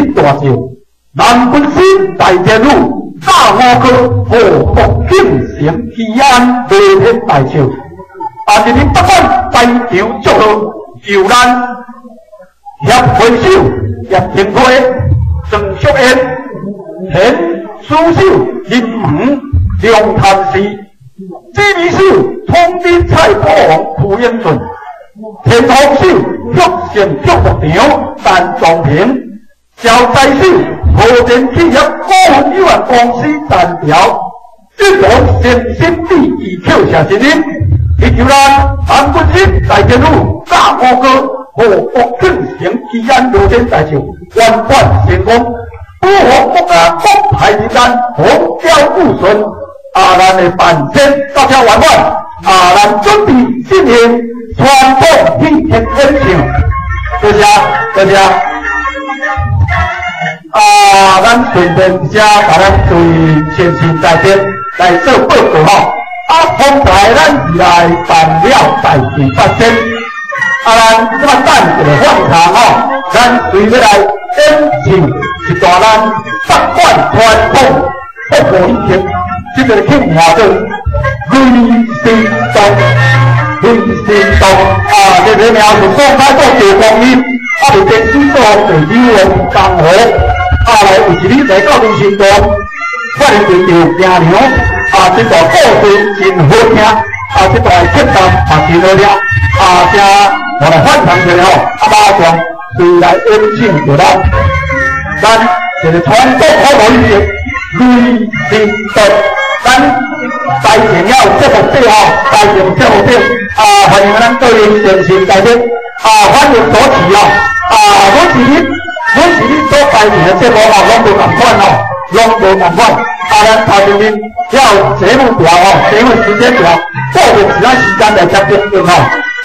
天大笑，南軍師大天女炸五哥何國慶成吉安樂天大笑，啊！今日不管在場祝賀，由咱協會首葉廷輝、鄭淑燕、田書秀、林文、梁譚氏、指揮手通知蔡國王徐英俊、田方手玉成玉牧場陳仲平、招財手和田企業股份有限公司陳條、俊龍誠心地以扣謝真人，祈求咱南軍師大天女炸五哥和國慶成吉安樂天大壽圓滿成功，保護國家國泰民安，風調雨順。啊，咱的辦展到這圓滿，啊，咱準備進行傳統戲曲演唱。多謝，多謝。啊，咱順便遮共咱對先生在邊來做報告吼。啊，方才咱是來辦了代誌發生，啊，咱這擺等一個放場吼，咱隨欲來演唱一段咱北管傳統國語戲曲，這個曲名做《雷神洞》，雷神洞啊，這個名是宋太祖趙匡胤，啊，佇天子做第二王江湖，啊，來有一日來到雷神洞，發現著行娘，啊，這段故事真好聽，啊，這段曲調嘛真好聽，啊，這我來翻唱一下吼，啊，馬上隨來演唱就咱，咱這個傳統好語的雷神洞，咱台前要節目底吼，台前節目底，啊，歡迎咱各位先生大家，啊，歡迎主持哦，啊，每一日所排的節目哦，攏無仝款哦，攏無仝款。啊，咱頭前面要節目表哦，節目時間表，固定其他時間來接應吼。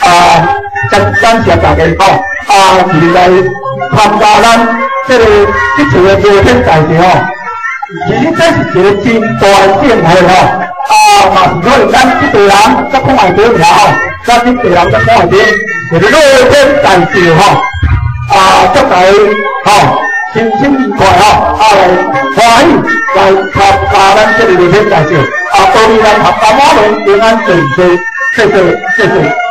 啊，感感謝大家吼，啊，是來參加咱這個這次的樂天大會吼。其實這是一個真大的盛會吼，啊，嘛是可能咱這輩人才看會著爾吼，咱這輩人才看會著，一個樂天大會吼，啊，祝大家吼身心愉快吼，啊，來歡喜來參加咱這個樂天大會，啊，祝咱合家滿門平安順遂，謝謝，謝謝。